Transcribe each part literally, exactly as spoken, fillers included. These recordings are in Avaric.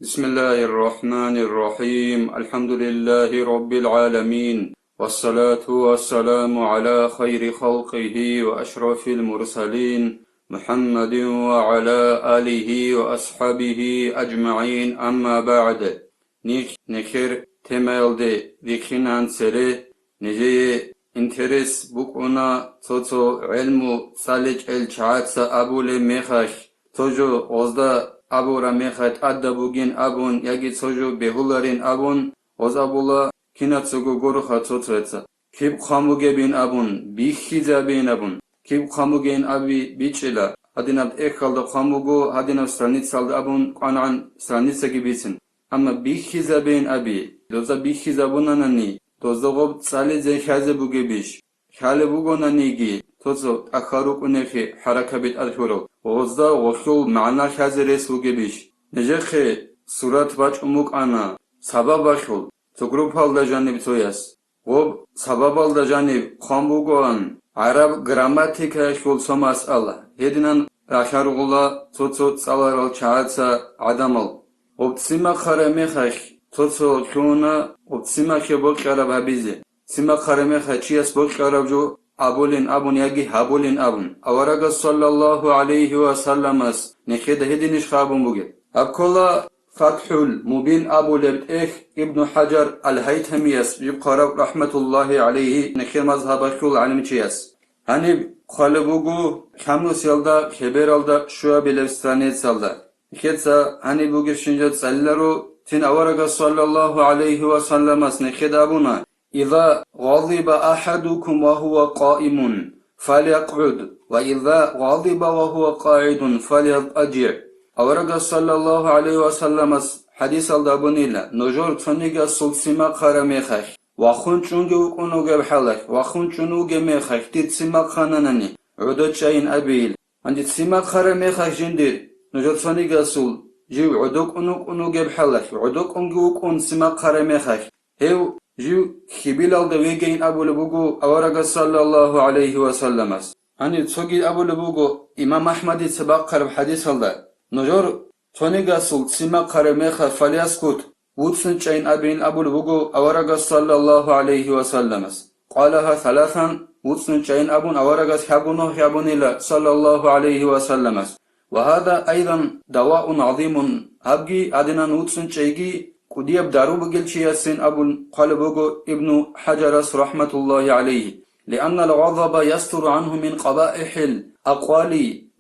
بسم الله الرحمن الرحيم. الحمد لله رب العالمين. والصلاة والسلام على خير خلقه وأشرف المرسلين محمد وعلى آله وأصحابه أجمعين. أما بعد. Нилъ нехер темаялде рихинан цере, нижее интерес букӀуна цо-цо гӀелму цӀаличӀел чагӀаца абулеб мехалъ, цо жо гъозда абураб мехалъ тӀадаб бугин абун яги цо жо бегьуларин абун, гъоз абула кинацаго гуроха цо-цояца. Киб хъван бугебин абун, бихьизабин абун, киб хъван бугейин аби бичӀчӀила, гьадинаб тӀехьалда хъван буго, гьадинаб страницалда абун кӀванагӀан страницаги бицин. Амма бихьизабейин аби, доза бихьизабунанани, дозда гъоб цӀализе хьазе бугебищ? Хьалеб бугонаниги, цо-цо тӀахьал рукӀунехи хӀаракаби тӀад лъурав, гъозда гъолъул магӀна хьазе рес бугебищ? Нижехъе сурат бачӀун букӀана сабабалъул, цо группалда жаниб цояс. Гъоб сабабалда жаниб хъван бугоан гӀараб грамматикаялъул цо масъала, гьединан ралъаргъула цо-цо цӀаларал чагӀаца гӀадамал. Гъоб цци махъараб мехалъ цо-цо лъугьуна гъоб цци махъе бокьараб гьабизе, цци махъараб мехалъ чияс бокьараб жо абулин абун яги гьабулин абун, аварагас саллаллагьу гӀалайгьи ва салламас нехеда гьединищха абун бугеб? Гьаб ккола ФатхӀул Мубин абулеб тӀехь Ибну ХӀажар ал-ХӀайтамияс жиб хъвараб, рахӀматуллагьи гӀалайгьи, нехер мазгьабалъул гӀалимчияс. Гьаниб хъвалеб буго Камусиялда, Хебералда, щуабилеб страницалда. Нехеца гьаниб бугебщинаб жо цӀалиларо, цин аварагас саллаллагьу гӀалайгьи ва салламас нехеда абуна: «Иза гъадиба ахӀадукум ва гьува къаимун, фалякъгӀуд, ва иза гъадиба ва гьува къагӀидун, фалязтӀаджигӀ». Аварагас саллаллагьу гӀалайгьи ва салламас хӀадисалда абунила: «Нужер цонигасул цци махъараб мехалъ, вахун чӀунги вукӀун вугеб хӀалалъ, вахун чӀун вугеб мехалъ дир цци махъананани, гӀодо чӀайин», абейил. Гьанже цци махъараб мехалъ жиндир, нужер цонигасул, жив гӀодо кӀун вукӀун вугеб хӀалалъ, гӀодо кӀунги вукӀун цци махъараб мехалъ, гьев жив хьибилалда вегейин абулеб буго аварагас саллаллагьу гӀалайгьи ва салламас. Гьаниб цоги абулеб буго имам АхӀмадица бахъараб хӀадисалда: «Нужер цонигасул цци махъараб мехалъ, фалъяскут, вуцӀцӀун чӀайин», абейин абулеб буго аварагас саллаллагьу гӀалайгьи ва салламас. Къалагьа саласан, вуцӀцӀун чӀайин абун аварагас хӀагунагь гьабунила саллаллагьу гӀалайгьи ва салламас. «Ва гьаза айзан даваун гӀазимун», гьабги гьадинан вуцӀцӀун чӀейги кӀудияб дару бугел чиясин абун хъвалеб буго Ибну ХӀажарас, рахӀматуллагьи гӀалайгьи. «لأن الغضب يستر عنه من قبائح الأقوال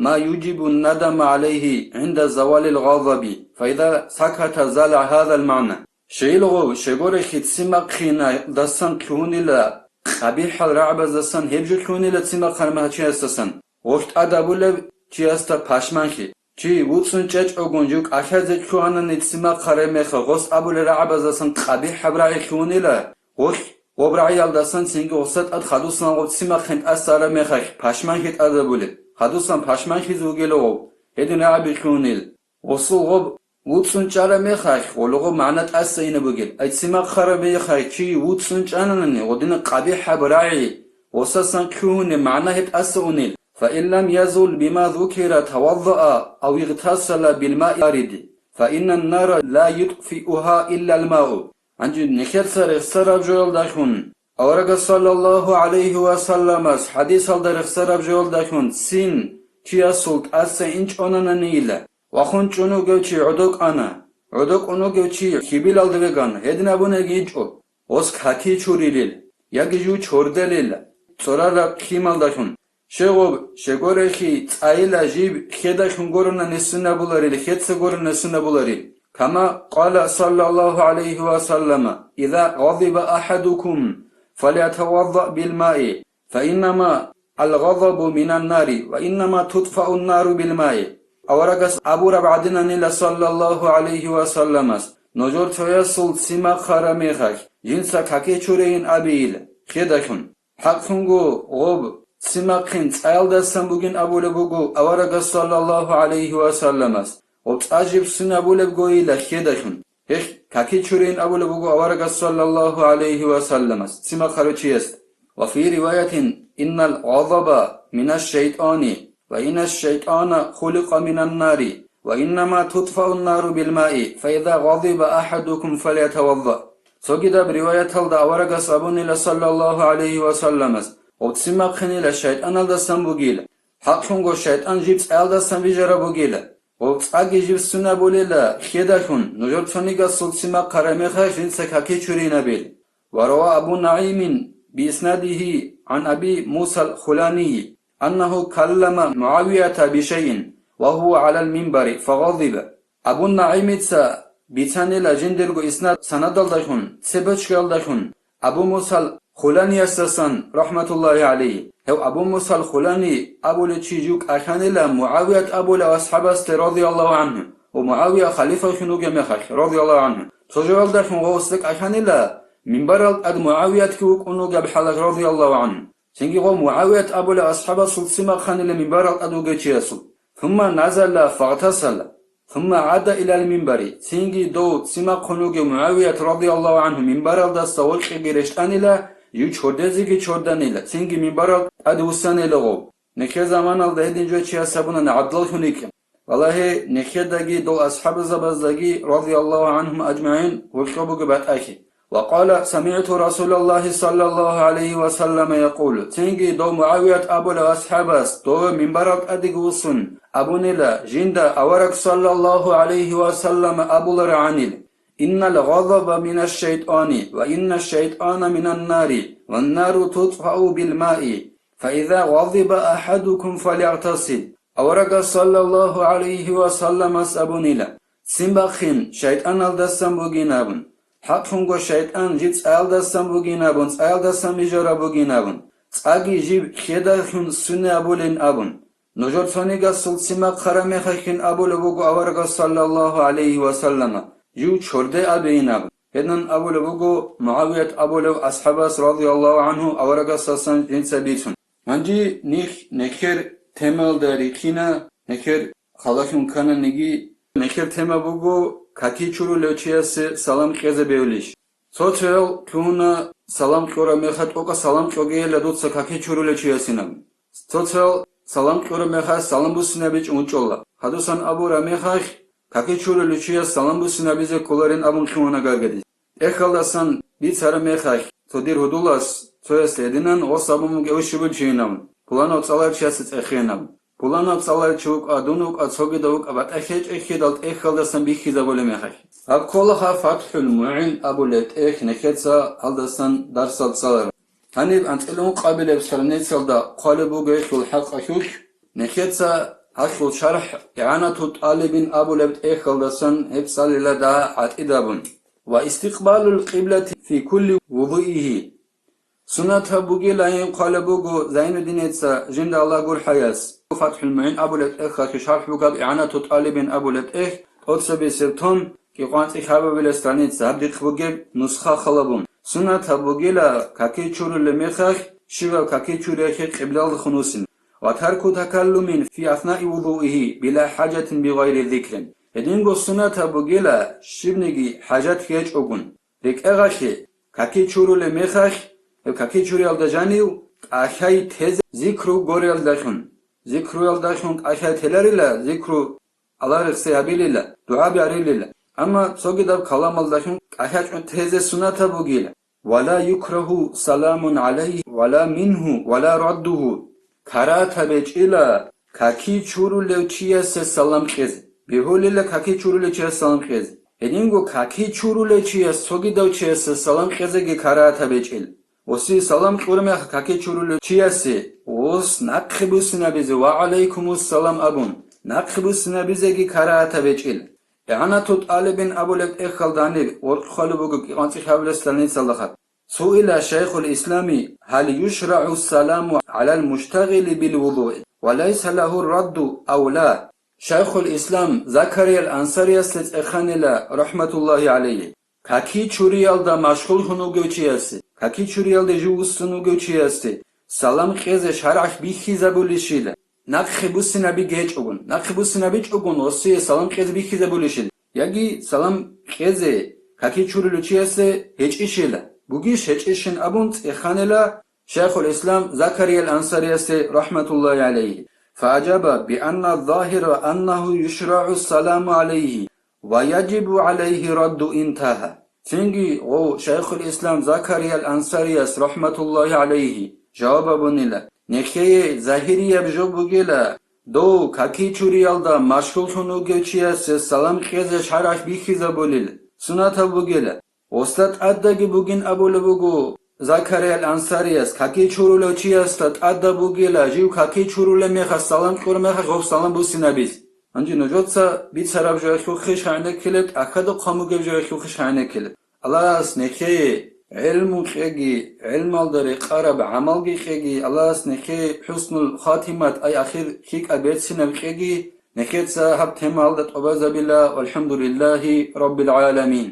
ما يوجب الندم عليه عند زوال الغضب، فإذا سكت زال هذا المعنى». Щайилго, щайгурелъул цци махъиналдасан лъугьунила къабихӀал рагӀабаздасан, гьеб жо лъугьунила цци махъараб мехалъ чиясдасан. Гъолъ тӀад абулеб чиясда пашманлъи. Чи вуцӀцӀун чӀечӀогун жив кӀалъазе лъугьанани цци махъараб мехалъ, гъос абулел рагӀабаздасан къабихӀаб рагӀи лъугьунила, гъолъ гъоб рагӀиялдасан цинги гъоса тӀад хадусан гъоб цци махъин тӀаса араб мехалъ пашманлъи тӀад абулеб, хадусан пашманлъизе вугила гъов, гьедин рагӀаби лъугьунел. Гъосул гъоб вуцӀцӀун чӀараб мехалъ, гъолго магӀна тӀаса ине бугел. Ай цци махъараб мехалъ чи вуцӀцӀун чӀананани, гъодина къабихӀаб рагӀи, гъосасан лъугьунеб магӀна гьеб тӀаса унел. «فإن لم يزل بما ذكر توضأ أو اغتسل بالماء البارد، فإن النار لا يطفئها إلا الماء». Гьанже нехерца рехсараб жоялдалъун, аварагас саллаллагьу гӀалайгьи ва салламас хӀадисалда рехсараб жоялдалъун ццин чиясул тӀаса инчӀонананийила, вахун чӀун вугев чи гӀодо кӀана, гӀодо кӀун вугев чи хьибилалда вегана, гьедин абунеги инчӀо, гъос каки чурилел, яги жив чорделел, цӀорараб хьималдалъун. Щегъуб, щегорехи цӀайила жиб хедалъун гурони несунабуларил, хеца гурони несунабуларил. Кама къала саллаллагьу гӀалайгьи ва саллама: «Иза гъадиба ахӀадукум, фалятавадда билмаи, фаиннама алгъадабу минаннари, ва иннама тутфаун нару билмаи». Аварагас абураб гӀадинанила саллаллагьу гӀалайгьи ва салламас: «Нужер цоясул цци махъараб мехалъ, жинца каки чурейин абейила, хедалъун». ХӀакълъунго, гъоб цци махъин цӀаялдасан бугин абулеб буго аварагас саллаллагьу гӀалайгьи ва салламас, гъоб цӀа жиб сунабулебгойила хедалъун. Гьелъ каки чурейин абулеб буго аварагас саллаллагьу гӀалайгьи ва салламас цци махъарав чиясда. «Ва фи риваятин: иннал гъазаба минаш шайтӀани, ва иннаш шайтӀана хуликъа минан нари». وإنما تطفأ النار بالماء، فإذا غضب أحدكم فليتوضأ. Цогидаб риваяталда аварагас абунила, саллаллагьу гӀалайгьи ва салламас, гъоб ццин бахъинила шайтӀаналдасан бугила. ХӀакълъунго шайтӀан жиб цӀаялдасан бижараб бугила. Гъоб цӀаги жиб ссунабулила хьедалъун, нужер цонигасул ццин бахъараб мехалъ жинца какичуринабил. وروى أبو نعيم بإسناده عن أبي موسى الخولاني أنه كلم معاوية بشيء وهو على المنبر فغضب. Абу НагӀимица бицанила жиндирго иснад санадалдалъун, цебечӀалдалъун, Абу Мусал Хуланиясдасан, рахматуллагьи гӀалайгьи. Гьев Абу Мусал Хулани абулев чи жив кӀалъанила МугӀавият абулев асхӀабасде, радияллагьу гӀангьу, ва МугӀавия халифалъун вугеб мехалъ, радияллагьу гӀангьу. Цо жоялдалъун гъосда кӀалъанила, минбарал тӀад МугӀавиятги вукӀун вугеб хӀалалъ, радияллагьу гӀангьу. Цинги гъов МугӀавият абулев асхӀабасул ццин бахъанила минбарал тӀад вугев чиясул. ثم نزل فاغتسل. ثم عاد إلى المنبر. Цинги дов ццин бахъун вугев МугӀавият, радияллагьу гӀангьу, минбаралдаса вокьиги рещтӀанила, жив чордезеги чорданила, цинги минбарал тӀад вуссанила гъов. Нехер заманалда гьедин жо чияс абуна, нагӀаблалъун йикӀин. Валлагьи, нехедаги дов асхӀабзабаздаги, радияллагьу гӀангьум ажмагӀин, гьоркьоб бугеб батӀалъи. وقال: سمعت رسول الله صلى الله عليه وسلم يقول. Цинги дов МугӀавият абулев асхӀабас, дов минбарал тӀадеги вуссун, абунила, жинда авараг, саллаллагьу гӀалайгьи ва саллам, абуларагӀанил: إن الغضب من الشيطان، وإن الشيطان من النار، والنار تطفأ بالماء، فإذا غضب أحدكم فليغتسل. Аварагас, саллаллагьу гӀалайгьи ва салламас, абунила: ццин бахъин шайтӀаналдасан бугин абун. ХӀакълъунго шайтӀан жиб цӀаялдасан бугин абун, цӀаялдасан бижараб бугин абун, цӀаги жиб хьедалъун ссунабулин абун. Нужер цонигасул ццин бахъараб мехалъин абулеб буго аварагас, саллаллагьу гӀалайгьи ва саллама, жив чорде абейин абун. Гьедин абулеб буго МугӀавият абулев асхӀабас, радияллагьу гӀангьу, аварагасдасан жинца бицун. Гьанже ниж нехер темаялда рихьина, нехер халалъун ккананиги, нехер тема буго: какичурулев чиясе салам кьезе бегьулищ? Цо-цоял лъугьуна, салам кьураб мехалъ тӀокӀаб салам кьогейила дуца какичурулев чиясин абун. Цо-цоял салам кьураб мехалъ салам буссинабичӀун вучӀола. Гьадусан абураб мехалъ, какичурулев чияс салам буссинабизе кколарин абун лъугьуна гаргадиз. ТӀехьалдасан бицараб мехалъ, цо дир гьудулас цояс гьединан гъос абун бугев щиб чийин абун, пуланав цӀаларав чиясе цӀехейин абун. Пуланав цӀаларав чи вукӀа, дун вукӀа, цогидав вукӀа, батӀа хечӀехьидал тӀехьалдасан бихьизабулеб мехалъ. Гьаб кколаха ФатхӀул МугӀин абулеб тӀехь, нехеца гьалдасан дарсал цӀаларо. Гьаниб анцӀила ункъабилеб страницалда хъвалеб буго гьелъул хӀакъалъулъ, нехеца гьалъул шархӀ ИгӀанату тӀалибин абулеб тӀехьалдасан гьеб цӀалила дагьа гӀатӀидабун. Ва истикъбалул къиблати фи кулли вудуигьи. Суннатаб бугилайин хъвалеб буго Зайнуддиница, жинда Аллагь гурхӀаяс. ФатхӀул МугӀин абулеб тӀехьалъе шархӀ бугеб, ИгӀанату тӀалибин абулеб тӀехь, тӀоцебесеб том, кӀикъоялда цӀикӀкӀабабилеб страница, гьаб дихъ бугеб нусха халабун. Суннатаб бугила каки чурулеб мехалъ щибаб каки чуриялъе къиблалда хунусин. Ва тарку такаллумин фи аснаи вудуигьи била хӀажатин бигъайри зикрин. Гьединго суннатаб бугила щибниги хӀажат гьечӀогун. РекӀегӀалъе, каки чурулеб мехалъ, гьеб каки чуриялда жанив кӀалъай тезе зикру гуреялдалъун. Зикруялдалъун кӀалъай теларила, зикру Аллагь рехсей гьабилила, дугӀаби арилила. Амма цогидаб каламалдалъун кӀалъачӀун тезе суннатаб бугила. Ва ла юкрагьу саламун гӀалайгьи ва ла мингьу ва ла раддугьу. Карагьатаб гьечӀила каки чурулев чиясе салам кьезе. Бегьулила каки чурулев чиясе салам кьезе. Гьединго каки чурулев чияс цогидав чиясе салам кьезеги карагьатаб гьечӀила. Оси салам кьураб мехалъ каки чурулев чиясе, ос нахъе буссинабизе ва гӀалайкумуссалам абун, нахъе буссинабизеги карагьатаб гьечӀила. ИгӀанату тӀалибин абулеб тӀехьалда гьаниб гъоркь хъвалеб буго кӀикъоялда цӀикӀкӀабабилеб страницалда хъван. Суила шайхул ислами: «Гьал юшрагӀу саламу гӀалал муштагъили бил вудуи ва лайса лагьу радду ав ла?» Шайхул ислам Закариял Ансариясде цӀеханила, рахматуллагьи гӀалайгьи, каки чуриялда машгъуллъун вугев чиясе, каки чуриялде жив вуссун вугев чиясе салам кьезе шаргӀалъ бихьизабулищила? Нахъе буссинабиги гьечӀогун, нахъе буссинабичӀогун гъосие салам кьезе бихьизабулищила? Яги салам кьезе каки чурулев чиясе гьечӀищила? Бугищ гьечӀищин абун цӀеханила Шайхул Ислам Закариял Ансариясде, рахматуллагьи гӀалайгьи. فأجاب بأن الظاهر أنه يشرع السلام عليه ويجب عليه الرد انتهى. Цинги гъов Шайхул Ислам Закариял Ансарияс, рахматуллагьи гӀалайгьи, жаваб абунила: нехее загьирияб жо бугила, дов каки чуриялда машгьуллъун вугев чиясе салам кьезе шаргӀалъ бихьизабулел сунатаб бугила. Гъосда тӀаддаги бугин абулеб буго Закариял Ансарияс, каки чурулев чиясда тӀадаб бугила, жив каки чурулеб мехалъ салам кьураб мехалъ гъоб салам буссинабиз. Гьанже нужеца бицараб жоялъухъе гӀенеккилеб, тӀахьазда хъван бугеб жоялъухъе гӀенеккилеб. Аллагьас нехее гӀелму кьеги, гӀелмалда рекъараб гӀамалги кьеги, Аллагьас нехее хӀуснул хатимат, ай ахир лъикӀаб берцинаб кьеги, нехеца гьаб темаялда тӀубазабила. ВалхӀамдулиллагьи раббил гӀаламин.